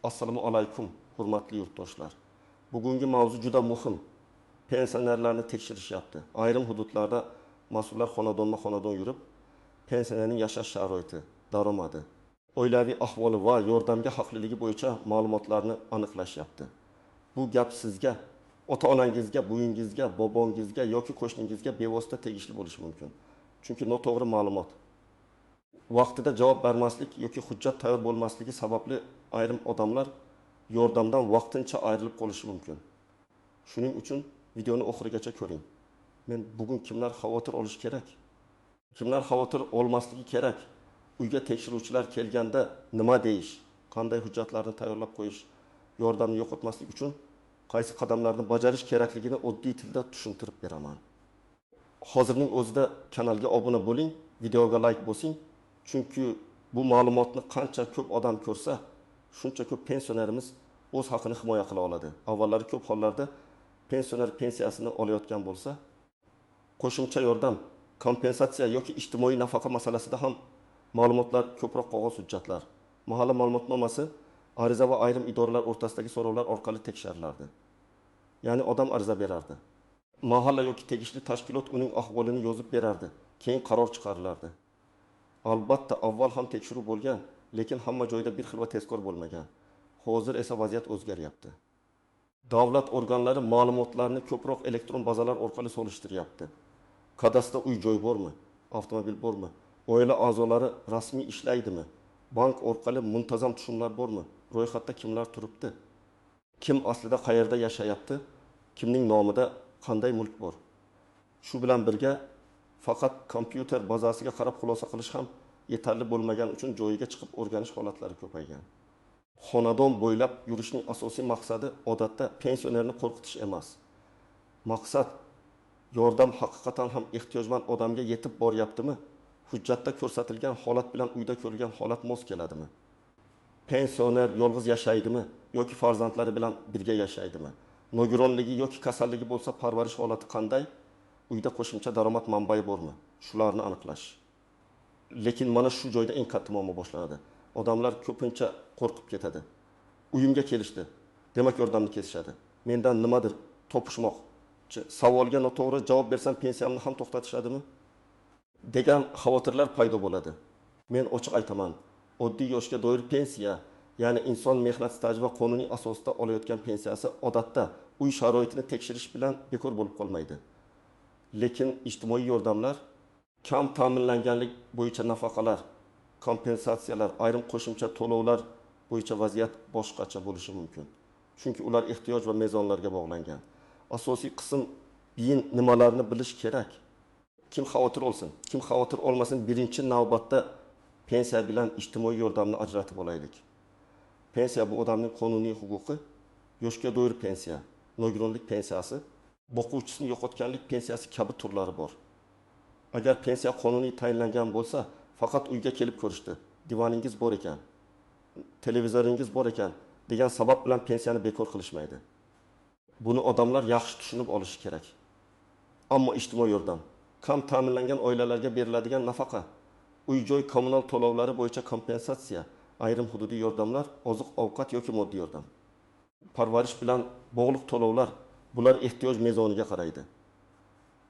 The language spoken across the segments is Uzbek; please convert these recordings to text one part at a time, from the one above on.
Assalomu alaykum, hurmatli yurtdoshlar. Bugungi mavzu juda muhim. Pensionerlarni tekshirishyapti. Ayrim hududlarda mas'ullar xonadonma-xonadon yurib, pensionerning yashash sharoiti, daromadi, oilaviy ahvoli va yordamga haqliligi bo'yicha ma'lumotlarni aniqlashyapti. Bu gap sizga, ota-onangizga, buvingizga, bobongizga yoki qo'shningizga bevosita tegishli bo'lishi mumkin. Chunki noto'g'ri ma'lumot, vaqtida javob bermaslik yoki hujjat tayyor bo'lmasligi sababli ayrim odamlar yordamdan vaqtincha ayrilib qolishi mumkin. Shuning uchun videoni oxirigacha ko'ring. Men bugun kimlar xavotir olishi kerak, kimlar xavotir olmasligi kerak, uyga tekshiruvchilar kelganda nima deyish, qanday hujjatlarni tayyorlab qo'yish, yordamni yo'qotmaslik uchun qaysi qadamlarni bajarish kerakligini oddiy tilda tushuntirib beraman. Hozirning o'zida kanalga obuna bo'ling, videoga like bosing, chunki bu ma'lumotni qancha ko'p odam ko'rsa, shuncha ko'p pensionerimiz o'z haqini himoya qila oladi. Avvallari ko'p hollarda pensioner pensiyasini olayotgan bo'lsa, qo'shimcha yordam, kompensatsiya yoki ijtimoiy nafaqa masalasida ham ma'lumotlar ko'proq qog'oz hujjatlar, mahalla ma'lumotnomasi, ariza va ayrim idoralar o'rtasidagi so'rovlar orqali tekshirilardi. Ya'ni odam ariza berardi. Mahalla yoki tegishli tashkilot uning ahvolini yozib berardi, keyin qaror chiqarilardi. Albatta avval ham tekshiruv bo'lgan, lekin hamma joyda bir xil va tezkor bo'lmagan. Hozir esa vaziyat o'zgaryapti. Davlat organlari ma'lumotlarni ko'proq elektron bazalar orqali solishtiryapti. Kadastrda uy joy bormi, avtomobil bormi, oila a'zolari rasmiy ishlaydimi, bank orqali muntazam tushumlar bormi, ro'yxatda kimlar turibdi, kim aslida qayerda yashayapti, kimning nomida qanday mulk bor. Shu bilan birga faqat kompyuter bazasiga qarab xulosa qilish ham yetarli bo'lmagani uchun joyiga chiqib o'rganish holatlari ko'paygan. Xonadon bo'ylab yurishning asosiy maqsadi odatda pensionerni qo'rqitish emas. Maqsad yordam haqiqatan ham ehtiyojmand odamga yetib boryaptimi? Hujjatda ko'rsatilgan holat bilan uyda ko'rilgan holat mos keladimi? Pensioner yolg'iz yashaydimi yoki farzandlari bilan birga yashaydimi? Nogironligi yoki kasalligi bo'lsa parvarish holati qanday? Uyda qo'shimcha daromad manbai bormi? Shularni aniqlash. Lekin mana shu joyda eng katta muammo boshlanadi. Odamlar ko'pincha qo'rqib ketadi. Uyimga kelishdi, demak yordamni kesishadi. Mendan nimadir topishmoqchi, savolga noto'g'ri javob bersam pensiyamni ham to'xtatishadimi degan xavotirlar paydo bo'ladi. Men ochiq aytaman, oddiy yoshga doir pensiya, ya'ni inson mehnat staji va qonuniy asosda olayotgan pensiyasi odatda uy sharoitini tekshirish bilan bekor bo'lib qolmaydi. Lekin ijtimoiy yordamlar, kam ta'minlanganlik bo'yicha nafaqalar, kompensatsiyalar, ayrim qo'shimcha to'lovlar bo'yicha vaziyat boshqacha bo'lishi mumkin. Chunki ular ehtiyoj va mezonlarga bog'langan. Asosiy qism biyin nimalarni bilish kerak? Kim xavotir olsin, kim xavotir olmasin, birinchi navbatda pensiya bilan ijtimoiy yordamni ajratib olaylik. Pensiya bu odamning qonuniy huquqi, yoshga doir pensiya, nogironlik pensiyasi, boquvchisini yo'qotganlik pensiyasi kabi turlari bor. Agar pensiya qonuniy tayinlangan bo'lsa, faqat uyga kelib ko'rishdi, divaningiz bor ekan, televizoringiz bor ekan degan sabab bilan pensiyani bekor qilishmaydi. Buni odamlar yaxshi tushunib olishi kerak. Ammo ijtimoiy yordam, kam ta'minlangan oilalarga beriladigan nafaqa, uy-joy kommunal to'lovlari bo'yicha kompensatsiya, ayrim hududiy yordamlar, oziq-ovqat yoki moddiy yordam, parvarish bilan bog'liq to'lovlar, bular ehtiyoj mezoniga qaraydi.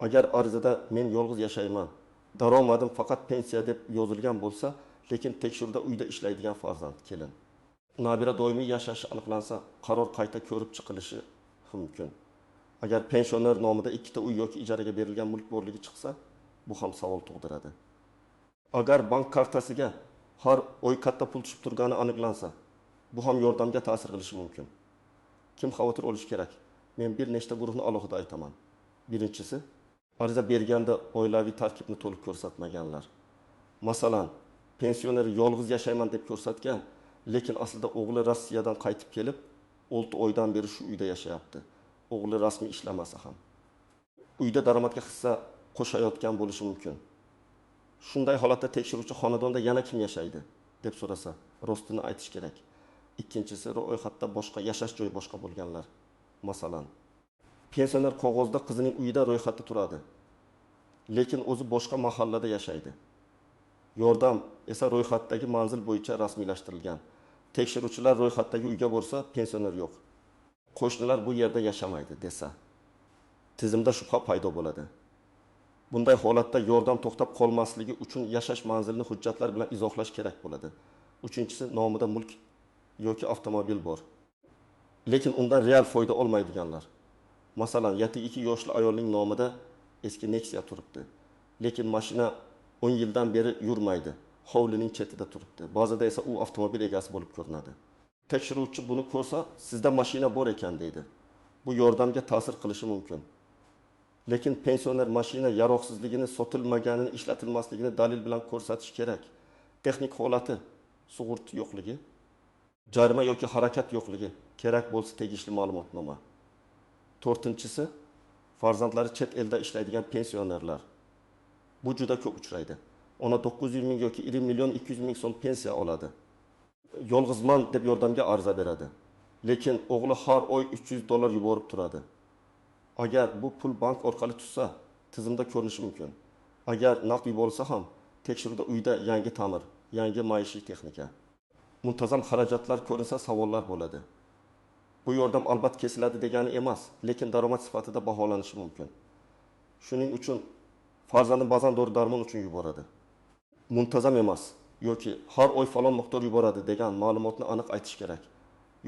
Agar arizada men yolg'iz yashayman, daromadim faqat pensiya deb yozilgan bo'lsa, lekin tekshiruvda uyda ishlaydigan farzand, kelin, nabira doimiy yashashi aniqlansa, qaror qayta ko'rib chiqilishi mumkin. Agar pensioner nomida ikkita uy yoki ijaraga berilgan mulk borligi chiqsa, bu ham savol tug'diradi. Agar bank kartasiga har oy katta pul tushib turgani aniqlansa, bu ham yordamga ta'sir qilishi mumkin. Kim xavotir olishi kerak? Men bir nechta guruhni alohida aytaman. Birinchisi, ariza berganda oilaviy tarkibni to'liq ko'rsatmaganlar. Masalan, pensioner yolg'iz yashayman deb ko'rsatgan, lekin aslida o'g'li Rossiyadan qaytib kelib, 6 oydan beri shu uyda yashayapti. O'g'li rasmiy ishlamasa ham. Uyda daromadga hissa qo'shayotgan bo'lishi mumkin. Shunday holatda tekshiruvchi xonadonda yana kim yashaydi deb so'rasa, rostini aytish kerak. Ikkinchisi, ro'yxatda boshqa yashash joyi boshqa bo'lganlar. Masalan, pensioner qog'ozda qizining uyida ro'yxatda turadi, lekin o'zi boshqa mahallada yashaydi. Yordam esa ro'yxatdagi manzil bo'yicha rasmiylashtirilgan. Tekshiruvchilar ro'yxatdagi uyga borsa, pensioner yo'q. Qo'shnilar bu yerda yashamaydi desa, tizimda shubha paydo bo'ladi. Bunday holatda yordam to'xtab qolmasligi uchun yashash manzilini hujjatlar bilan izohlash kerak bo'ladi. Uchinchisi, nomida mulk yoki avtomobil bor, lekin undan real foyda olmaydiganlar. Masalan, 72 yoshli ayolning nomida eski Nexia turibdi, lekin mashina 10 yildan beri yurmaydi, hovlining chetida turibdi. Ba'zida esa u avtomobil egasi bo'lib ko'rinadi. Tekshiruvchi buni ko'rsa, sizda mashina bor ekan deydi. Bu yordamga ta'sir qilishi mumkin. Lekin pensioner mashina yaroqsizligini, sotilmaganini, ishlatilmasligini dalil bilan ko'rsatish kerak. Texnik holati, sug'urta yo'qligi, jarima yoki harakat yo'qligi, kerak bo'lsa tegishli ma'lumotnoma. To'rtinchisi, farzandlari chet elda ishlaydigan pensionerlar. Bu juda ko'p uchraydi. Ona 900 ming yoki 1 million 200 ming so'm pensiya oladi. Yolg'izman deb yordamga ariza beradi. Lekin o'g'li har oy 300 dollar yuborib turadi. Agar bu pul bank orqali tushsa, tizimda ko'rinishi mumkin. Agar naqd yuborilsa ham, tekshiruvda uyda yangi ta'mir, yangi maishiy texnika, muntazam xarajatlar ko'rinsa savollar bo'ladi. Bu yordam albatta kesiladi degani emas, lekin daromad sifatida baholanishi mumkin. Shuning uchun farzandni ba'zan dori-darmon uchun yuboradi. Muntazam emas yoki har oy falon miqdor yuboradi degan ma'lumotni aniq aytish kerak.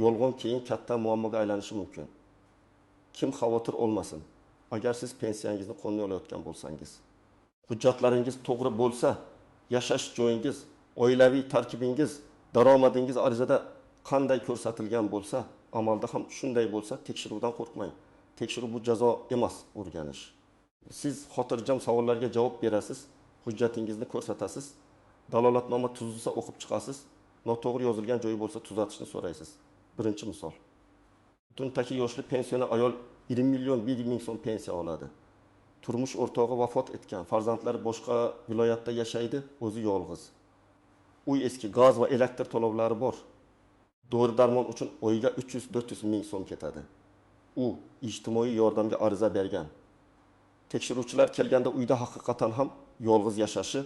Yolg'on keyin katta muammoga aylanishi mumkin. Kim xavotir olmasin, agar siz pensiyangizni qonuniy olayotgan bo'lsangiz. Hujjatlaringiz to'g'ri bo'lsa, yashash joyingiz, oilaviy tarkibingiz, daromadingiz arizada qanday ko'rsatilgan bo'lsa, amalda ham shunday bo'lsa, tekshiruvdan qo'rqmang. Tekshiruv bu jazo emas, o'rganish. Siz xotirjam savollarga javob berasiz, hujjatingizni ko'rsatasiz, dalolatnoma tuzilsa o'qib chiqasiz, noto'g'ri yozilgan joyi bo'lsa tuzatishni so'raysiz. Birinchi misol. Tuntaki yoshli pensioner ayol 1 million 1 ming so'm pensiya oladi. Turmush o'rtog'i vafot etgan, farzandlari boshqa viloyatda yashaydi, o'zi yolg'iz. Uy eski, gaz va elektr to'lovlari bor. Dori-darmon uchun oyiga 300-400 ming so'm ketadi. U ijtimoiy yordamga ariza bergan. Tekshiruvchilar kelganda uyda haqiqatan ham yolg'iz yashashi,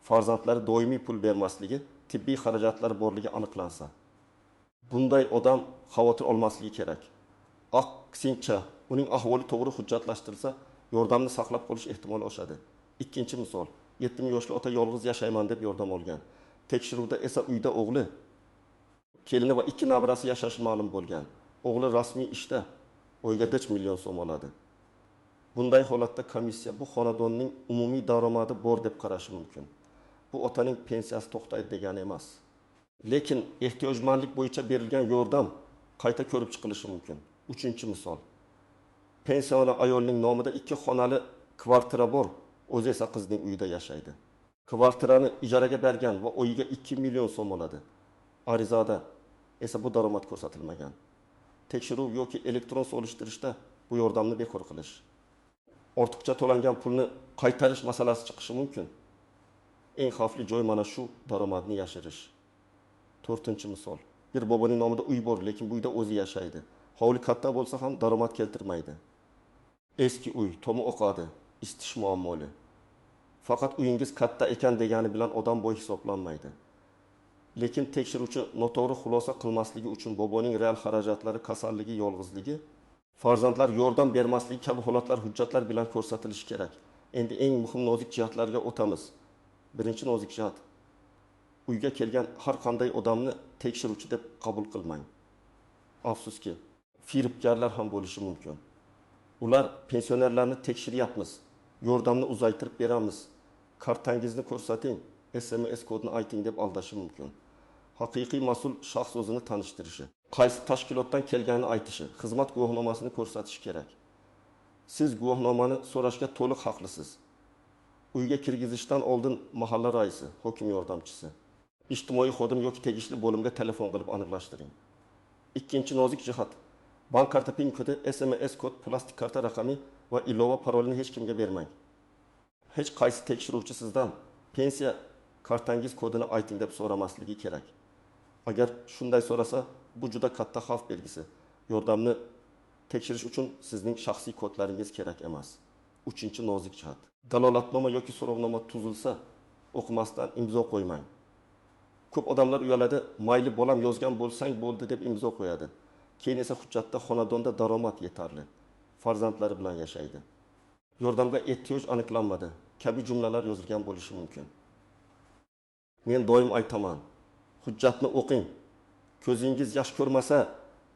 farzandlari doimiy pul bermasligi, tibbiy xarajatlari borligi aniqlansa, bunday odam xavotir olmasligi kerak. Aksincha, uning ahvoli to'g'ri hujjatlashtirilsa, yordamni saqlab qolish ehtimoli oshadi. Ikkinchi misol, 70 yoshli ota yolg'iz yashayman deb yordam olgan. Tekshiruvda esa uyda o'g'li, kelini va 2 nabirasi yashashi ma'lum bo'lgan. O'g'li rasmiy ishda, oyiga 5 million so'm oladi. Bunday holatda komissiya bu xonadonning umumiy daromadi bor deb qarashi mumkin. Bu otaning pensiyasi to'xtaydi degani emas. Lekin ehtiyojmandlik bo'yicha berilgan yordam qayta ko'rib chiqilishi mumkin. Uchinchi misol. Pensioner ayolning nomida 2 xonali kvartira bor, o'zi esa qizning uyida yashaydi. Kvartirani ijaraga bergan va oyiga 2 million so'm oladi. Arizada esa bu daromad ko'rsatilmagan. Tekshiruv yoki elektron solishtirishda bu yordamni bekor qilish, ortiqcha to'langan pulni qaytarish masalasi chiqishi mumkin. Eng xavfli joy mana shu daromadni yashirish. To'rtinchi misol. Bir boboning nomida uy bor, lekin bu uyda o'zi yashaydi. Hovli katta bo'lsa ham daromad keltirmaydi. Eski uy, tomi oqadi, isitish muammoli. Faqat uyingiz katta ekan degani bilan odam boy hisoblanmaydi. Lekin tekshiruvchi noto'g'ri xulosa qilmasligi uchun boboning real xarajatlari, kasalligi, yolg'izligi, farzandlar yordam bermasligi kabi holatlar hujjatlar bilan ko'rsatilishi kerak. Endi eng muhim nozik jihatlarga o'tamiz. Birinchi nozik jihat. Uyga kelgan har qanday odamni tekshiruvchi deb qabul qilmang. Afsuski, firibgarlar ham bo'lishi mumkin. Ular pensionerlarni tekshiryapmiz, yordamni uzaytirib beramiz, kartangizni ko'rsating, SMS kodini ayting deb aldashi mumkin. Haqiqiy mas'ul shaxs o'zini tanishtirishi, qaysi tashkilotdan kelganini aytishi, xizmat guvohnomasini ko'rsatishi kerak. Siz guvohnomani so'rashga to'liq haqlisiz. Uyga kirgizishdan oldin mahalla raisi, hokim yordamchisi, ijtimoiy xodim yoki tegishli bo'limga telefon qilib aniqlashtiring. Ikkinchi nozik jihat. Bank karta PIN kodi, SMS kod, plastik karta raqami va ilova parolini hech kimga bermang. Hech qaysi tekshiruvchi sizdan pensiya kartangiz kodini ayting deb so'ramasligi kerak. Agar shunday so'rasa, bu juda katta xavf belgisi. Yordamni tekshirish uchun sizning shaxsiy kodlaringiz kerak emas. Uchinchi nozik jihat. Dalolatnoma yoki so'rovnoma tuzilsa, o'qimasdan imzo qo'ymang. Ko'p odamlar uyaladi, mayli bolam yozgan bo'lsang bo'ldi deb imzo qo'yadi. Keyin esa hujjatda xonadonda daromad yetarli, farzandlari bilan yashaydi, yordamga ehtiyoj aniqlanmadi kabi jumlalar yozilgan bo'lishi mumkin. Men doim aytaman, hujjatni o'qing. Ko'zingiz yaxshi ko'rmasa,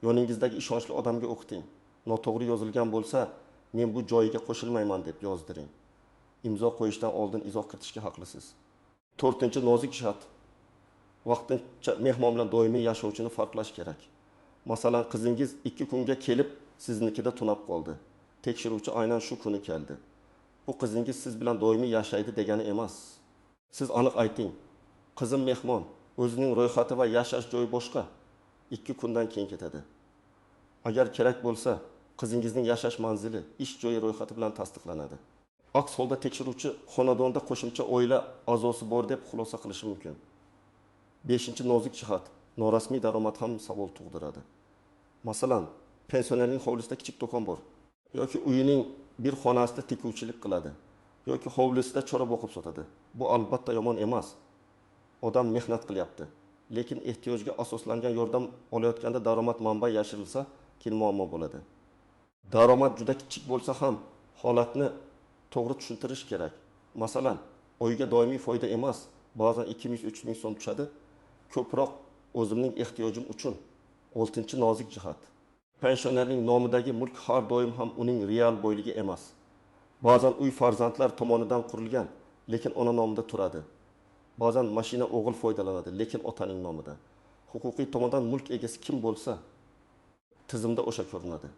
yoningizdagi ishonchli odamga o'qiting. Noto'g'ri yozilgan bo'lsa, men bu joyiga qo'shilmayman deb yozdiring. Imzo qo'yishdan oldin izoh kiritishga haqlisiz. To'rtinchi nozik jihat. Vaqtincha mehmon bilan doimiy yashovchini farqlash kerak. Masalan, qizingiz 2 kunga kelib siznikida tunab qoldi. Tekshiruvchi aynan shu kuni keldi. Bu qizingiz siz bilan doimiy yashaydi degani emas. Siz aniq ayting. Qizim mehmon, o'zining ro'yxati va yashash joyi boshqa. 2 kundan keyin ketadi. Agar kerak bo'lsa, qizingizning yashash manzili, ish joyi ro'yxati bilan tasdiqlanadi. Aks holda tekshiruvchi xonadonda qo'shimcha oila a'zosi bor deb xulosa qilishi mumkin. 5. Nozik jihat. Norasmiy daromad ham savol tug'diradi. Masalan, pensionerning hovlisida kichik do'kon bor yoki uyining bir xonasida tikuvchilik qiladi yoki hovlisida chorva boqib sotadi. Bu albatta yomon emas. Odam mehnat qilyapti. Lekin ehtiyojga asoslangan yordam olayotganda daromad manbai yashirilsa, keyin muammo bo'ladi. Daromad juda kichik bo'lsa ham holatni to'g'ri tushuntirish kerak. Masalan, oyga doimiy foyda emas, ba'zan 2000-3000 so'm tushadi. Ko'proq o'zimning ehtiyojim uchun. 6. Nozik jihat. Pensionerning nomidagi mulk har doim ham uning real boyligi emas. Ba'zan uy farzandlar tomonidan qurilgan, lekin ona nomida turadi. Ba'zan mashina o'g'il foydalanadi, lekin otaning nomida. Huquqiy tomondan mulk egasi kim bo'lsa, tizimda o'sha ko'rinadi.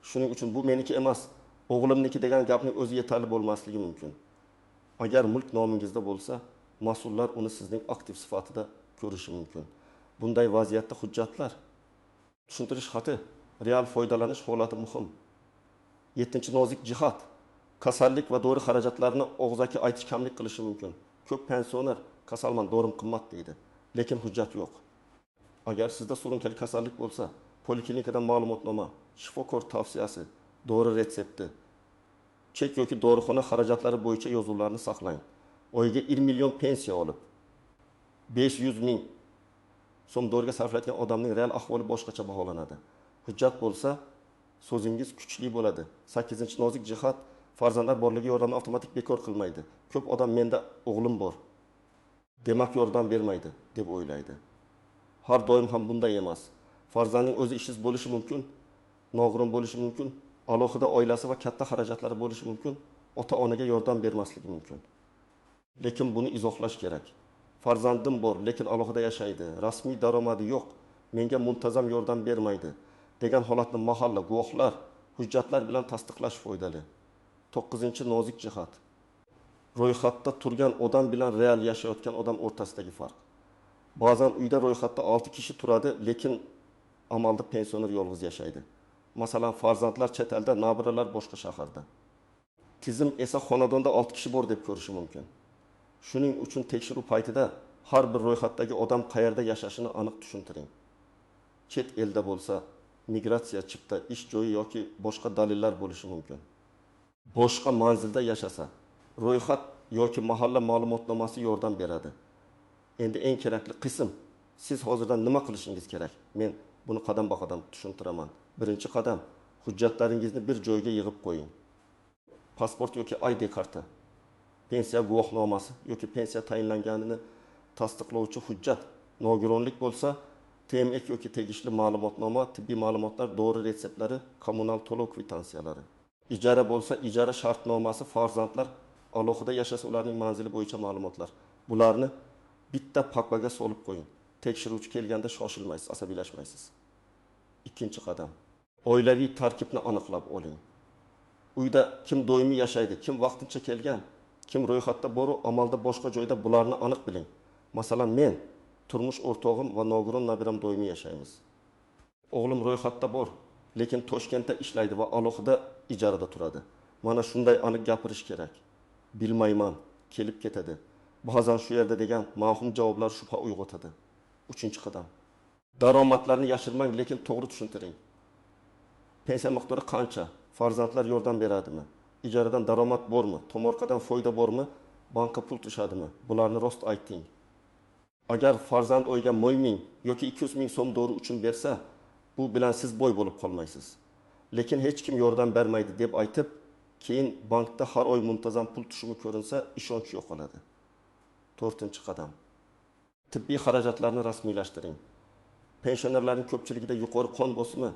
Shuning uchun bu meniki emas, o'g'limniki degan gapning o'zi yetarli bo'lmasligi mumkin. Agar mulk nomingizda bo'lsa, mas'ullar uni sizning aktiv sifatida ko'rishi mumkin. Bunday vaziyatda hujjatlar, tushuntirish xati, real foydalanish holati muhim. 7. Nozik jihat. Kasallik va dori xarajatlarini og'zaki aytish kamlik qilishi mumkin. Ko'p pensioner kasalman, dorim qimmat deydi, lekin hujjat yo'q. Agar sizda surunkali kasallik bo'lsa, poliklinikadan ma'lumotnoma, shifokor tavsiyasi, dori retsepti, chek yoki dorixona xarajatlari bo'yicha yozuvlarni saqlang. Oyiga 1 million pensiya olib, 500 ming so'm doriga sarflayotgan odamning real ahvoli boshqacha baholanadi. Hujjat bo'lsa, so'zingiz kuchli bo'ladi. 8. Nozik jihat. Farzandlar borligi yordamni avtomatik bekor qilmaydi. Ko'p odam menda o'g'lim bor, demak yordam bermaydi deb o'ylaydi. Har doim ham bunday emas. Farzandning o'zi ishsiz bo'lishi mumkin, nogiron bo'lishi mumkin, alohida oilasi va katta xarajatlari bo'lishi mumkin, ota-onaga yordam bermasligi mumkin. Lekin buni izohlash kerak. Farzandim bor, lekin alohida yashaydi, rasmiy daromadi yo'q, menga muntazam yordam bermaydi degan holatni mahalla, guvohlar, hujjatlar bilan tasdiqlash foydali. 9. Nozik jihat. Ro'yxatda turgan odam bilan real yashayotgan odam o'rtasidagi farq. Ba'zan uyda ro'yxatda 6 kishi turadi, lekin amalda pensioner yolg'iz yashaydi. Masalan, farzandlar chet elda, nabiralar boshqa shaharda. Tizim esa xonadonda 6 kishi bor deb ko'rishi mumkin. Shuning uchun tekshiruv paytida har bir ro'yxatdagi odam qayerda yashashini aniq tushuntiring. Chet elda bo'lsa, migratsiya chipta, ish joyi yoki boshqa dalillar bo'lishi mumkin. Boshqa manzilda yashasa, ro'yxat yoki mahalla ma'lumotnomasi yordam beradi. Endi eng kerakli qism, siz hozirdan nima qilishingiz kerak? Men buni qadam-ba-qadam tushuntiraman. Birinchi qadam, hujjatlaringizni bir joyga yig'ib qo'ying. Pasport yoki ID karta, pensiya guvohnomasi yoki pensiya tayinlanganini tasdiqlovchi hujjat, nogironlik bo'lsa, TMK yoki tegishli ma'lumotnoma, tibbiy ma'lumotlar, dori retseptlari, kommunal to'lov kvitansiyalari. Ijara bo'lsa, ijara shartnomasi, farzandlar alohida yashasa ularning manzili bo'yicha ma'lumotlar. Bularni bitta papkaga solib qo'ying. Tekshiruvchi kelganda shoshilmaysiz, asabiylashmaysiz. Ikkinchi qadam, oilaviy tarkibni aniqlab oling. Uyda kim doimiy yashaydi, kim vaqtincha kelgan, kim ro'yxatda bor, amalda boshqa joyda, bularni aniq biling. Masalan, men, turmush o'rtog'im va nogiron nabiram doimiy yashaymiz. O'g'lim ro'yxatda bor, lekin Toshkentda ishlaydi va alohida ijarada turadi. Mana shunday aniq gapirish kerak. Bilmayman, kelib ketadi. Ba'zan shu yerda degan mavhum javoblar shubha uyg'otadi. Uchinchi qadam. Daromadlarni yashirmang, lekin to'g'ri tushuntiring. Pensiya miqdori qancha? Farzandlar yordam beradimi? Ijaradan daromad bormi? Tomorqadan foyda bormi? Bankka pul tushadimi? Bularni rost ayting. Agar farzand oyga 1000 yoki 200 ming so'm dori uchun bersa, bu bilan siz boy bo'lib qolmaysiz. Lekin hech kim yordam bermaydi deb aytib, keyin bankda har oy muntazam pul tushumi ko'rinsa, ishonch yo'qoladi. To'rtinchi qadam. Tibbiy xarajatlarni rasmiylashtiring. Pensionerlarning ko'pchiligida yuqori qon bosimi,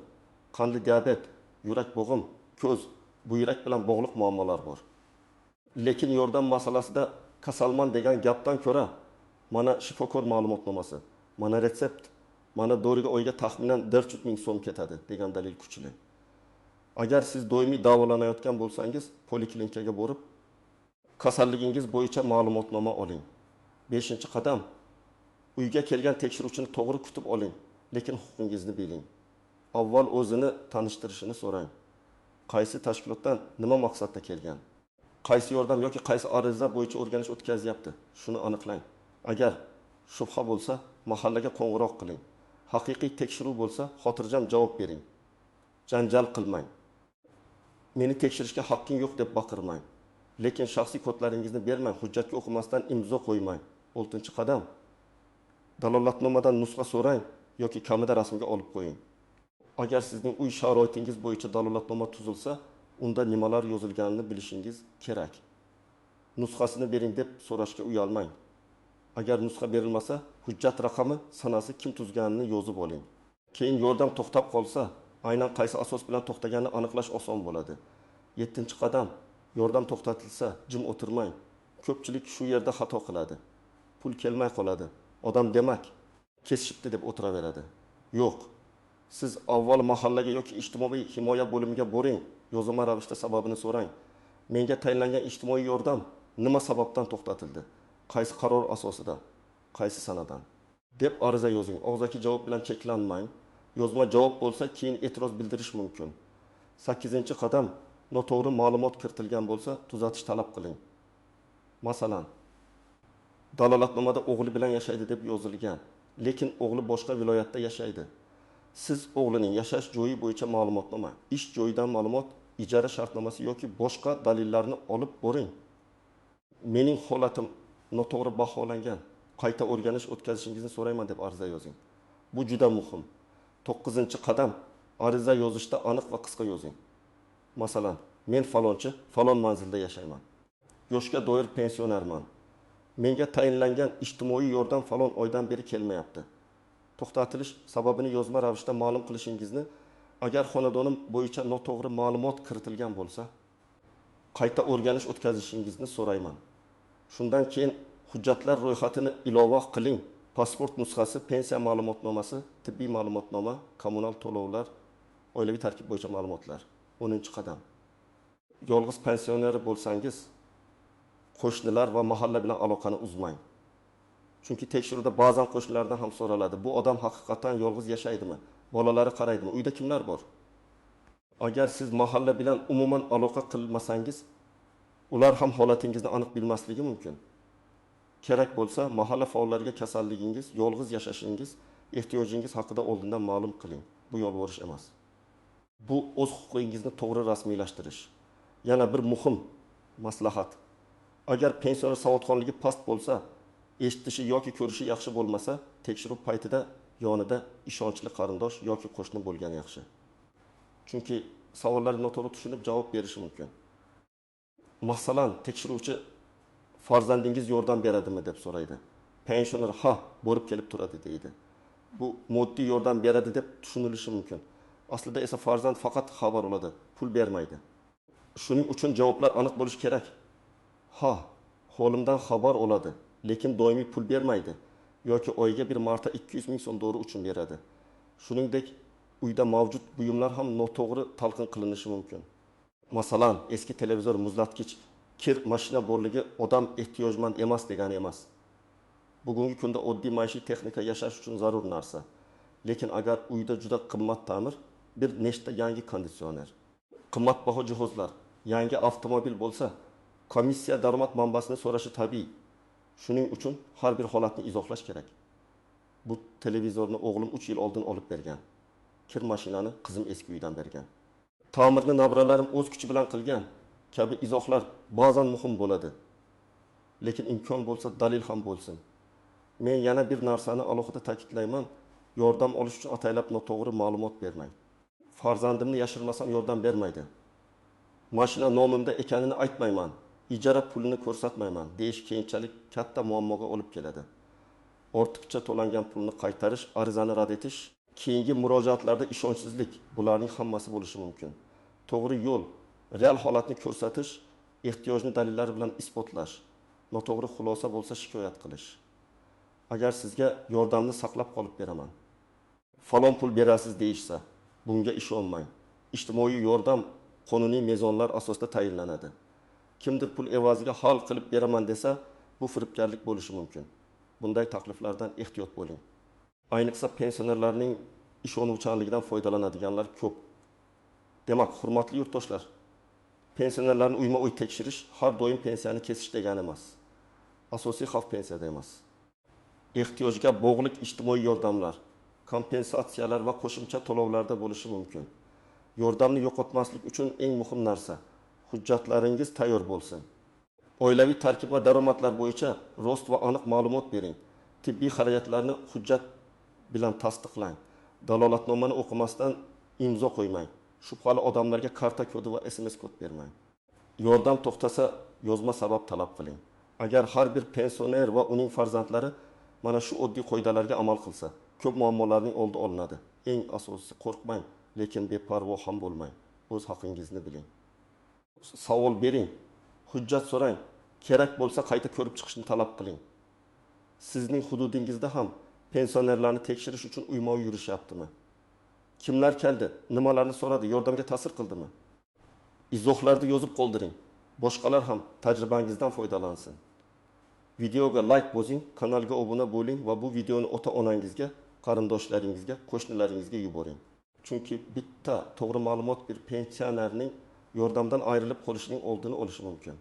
qandli diabet, yurak bo'g'im, ko'z, buyrak bilan bog'liq muammolar bor. Lekin yordam masalasida kasalman degan gapdan ko'ra mana shifokor ma'lumotnomasi, mana retsept, mana doriga oyga taxminan 400 ming so'm ketadi degan dalil kuchli. Agar siz doimiy davolanayotgan bo'lsangiz, poliklinikaga borib, kasalligingiz bo'yicha ma'lumotnoma oling. 5-qadam. Uyga kelgan tekshiruvchini to'g'ri kutib oling, lekin huquqingizni biling. Avval o'zini tanishtirishini so'rang. Qaysi tashkilotdan nima maqsadda kelgan? Qaysi yordam yoki qaysi ariza bo'yicha o'rganish o'tkazyapti? Shuni aniqlang. Agar shubha bo'lsa, mahallaga qo'ng'iroq qiling. Haqiqiy tekshiruv bo'lsa, xotirjam javob bering. Janjal qilmang. Meni tekshirishga haqqing yo'q deb baqirmang. Lekin shaxsiy kodlaringizni bermang, hujjatga o'qimasdan imzo qo'ymang. 6-qadam. Dalolatnomadan nusxa so'rang yoki kamida rasmga olib qo'ying. Agar sizning uy sharoitingiz bo'yicha dalolatnoma tuzilsa, unda nimalar yozilganini bilishingiz kerak. Nusxasini bering deb so'rashga uyalmang. Agar nusxa berilmasa, hujjat raqami, sanasi, kim tuzganini yozib oling. Keyin yordam to'xtab qolsa, aynan qaysi asos bilan to'xtaganini aniqlash oson bo'ladi. 7-qadam. Yordam to'xtatilsa, jim o'tirmang. Ko'pchilik shu yerda xato qiladi. Pul kelmay qoladi. Odam demak, kesishibdi deb o'tiraveradi. Yo'q. Siz avval mahallaga yoki ijtimoiy himoya bo'limiga boring, yozma ravishda sababini so'rang. Menga tayinlangan ijtimoiy yordam nima sababdan to'xtatildi? Qaysi qaror asosida? Qaysi sanadan? Deb ariza yozing. Og'zaki javob bilan cheklanmang. Yozma javob bo'lsa, keyin e'tiroz bildirish mumkin. 8-qadam. Noto'g'ri ma'lumot kiritilgan bo'lsa, tuzatish talab qiling. Masalan, dalolatnomada o'g'li bilan yashaydi deb yozilgan, lekin o'g'li boshqa viloyatda yashaydi. Siz o'g'lining yashash joyi bo'yicha ma'lumotnoma, ish joyidan ma'lumot, ijara shartnomasi yoki boshqa dalillarni olib boring. Mening holatim noto'g'ri baholangan, qayta o'rganish o'tkazishingizni so'rayman deb ariza yozing. Bu juda muhim. 9-qadam. Ariza yozishda aniq va qisqa yozing. Masalan, men falonchi, falon manzilda yashayman. Yoshga doir pensionerman. Menga tayinlangan ijtimoiy yordam falon oydan beri kelmayapti. To'xtatilish sababini yozma ravishda ma'lum qilishingizni, agar xonadonim bo'yicha noto'g'ri ma'lumot kiritilgan bo'lsa, qayta o'rganish o'tkazishingizni so'rayman. Shundan keyin hujjatlar ro'yxatini ilova qiling. Pasport nusxasi, pensiya ma'lumotnomasi, tibbiy ma'lumotnoma, kommunal to'lovlar, oilaviy tarkib bo'yicha ma'lumotlar. 10-qadam. Yolg'iz pensioner bo'lsangiz, qo'shnilar va mahalla bilan aloqani uzmang. Chunki tekshiruvda ba'zan qo'shnilardan ham so'raladi. Bu odam haqiqatan yolg'iz yashaydimi? Bolalari qaraydimi? Uyda kimlar bor? Agar siz mahalla bilan umuman aloqa qilmasangiz, ular ham holatingizni aniq bilmasligi mumkin. Kerak bo'lsa, mahalla faollariga kasalligingiz, yolg'iz yashashingiz, ehtiyojingiz haqida oldindan ma'lum qiling. Bu yolvorish emas. Bu o'z huquqingizni to'g'ri rasmiylashtirish. Yana bir muhim maslahat. Agar pensioner savodxonligi past bo'lsa, eshitishi yoki ko'rishi yaxshi bo'lmasa, tekshiruv paytida yonida ishonchli qarindosh yoki qo'shni bo'lgani yaxshi. Chunki savollarni noto'g'ri tushunib javob berishi mumkin. Masalan, tekshiruvchi farzandingiz yordam beradimi deb so'raydi. Pensioner ha, borib kelib turadi deydi. Bu moddiy yordam beradi deb tushunilishi mumkin. Aslida esa farzand faqat xabar oladi, pul bermaydi. Shuning uchun javoblar aniq bo'lishi kerak. Ha, holimdan xabar oladi, lekin doimiy pul bermaydi yoki oyga bir marta 200 ming so'm dori uchun beradi. Shuningdek, uyda mavjud buyumlar ham noto'g'ri talqin qilinishi mumkin. Masalan, eski televizor, muzlatgich, kir mashina borligi odam ehtiyojmand emas degani emas. Bugungi kunda oddiy maishiy texnika yashash uchun zarur narsa. Lekin agar uyda juda qimmat ta'mir, bir nechta yangi konditsioner, qimmatbaho jihozlar, yangi avtomobil bo'lsa, komissiya daromad manbasini so'rashi tabiiy. Shuning uchun har bir holatni izohlash kerak. Bu televizorni o'g'lim 3 yil oldin olib bergan. Kir mashinani qizim eski uydan bergan. Ta'mirni nabralarim o'z kuchi bilan qilgan kabi izohlar ba'zan muhim bo'ladi. Lekin imkon bo'lsa dalil ham bo'lsin. Men yana bir narsani alohida ta'kidlayman: yordam olish uchun ataylab noto'g'ri ma'lumot bermang. Farzandimni yashirmasam yordam bermaydi. Mashina nomimda ekanini aytmayman. Ijara pulini ko'rsatmayman deyish keyinchalik katta muammoga olib keladi. Ortiqcha to'langan pulni qaytarish, arizani rad etish, keyingi murojaatlarda ishonchsizlik – bularning hammasi bo'lishi mumkin. To'g'ri yo'l: real holatni ko'rsatish, ehtiyojni dalillar bilan isbotlash, noto'g'ri xulosa bo'lsa shikoyat qilish. Agar sizga yordamni saqlab qolib beraman, falon pul berasiz deyishsa, bunga ishonmang. Ijtimoiy yordam qonuniy mezonlar asosida tayinlanadi. Kimdir pul evaziga hal qilib beraman desa, bu firibgarlik bo'lishi mumkin. Bunday takliflardan ehtiyot bo'ling. Ayniqsa pensionerlarning ishonuvchanligidan foydalanadiganlar ko'p. Demak, hurmatli yurtdoshlar, pensionerlarni uyma-uy tekshirish har doim pensiyani kesish degani emas. Asosiy xavf pensiyada emas. Ehtiyojga bog'liq ijtimoiy yordamlar, kompensatsiyalar va qo'shimcha to'lovlarda bo'lishi mumkin. Yordamni yo'qotmaslik uchun eng muhim narsa: hujjatlaringiz tayyor bo'lsin. Oilaviy tarkib va daromadlar bo'yicha rost va aniq ma'lumot bering. Tibbiy xarajatlarni hujjat bilan tasdiqlang. Dalolatnomani o'qimasdan imzo qo'ymang. Shubhali odamlarga karta kodi va SMS kod bermang. Yordam to'xtasa, yozma sabab talab qiling. Agar har bir pensioner va uning farzandlari mana shu oddiy qoidalarga amal qilsa, ko'p muammolarning oldi olinadi. Eng asosiysi, qo'rqmang, lekin beparvo ham bo'lmang. O'z haqingizni biling. Savol bering, hujjat so'rang, kerak bo'lsa qayta ko'rib chiqishni talab qiling. Sizning hududingizda ham pensionerlarni tekshirish uchun uyma-uy yurishyaptimi? Kimlar keldi, nimalarni so'radi, yordamga ta'sir qildimi? Izohlarda yozib qoldiring. Boshqalar ham tajribangizdan foydalansin. Videoga layk bosing, kanalga obuna bo'ling va bu videoni ota-onangizga, qarindoshlaringizga, qo'shnilaringizga yuboring. Chunki bitta to'g'ri ma'lumot bir pensionerning yordamdan ayrilib qolishining oldini olishi mumkin.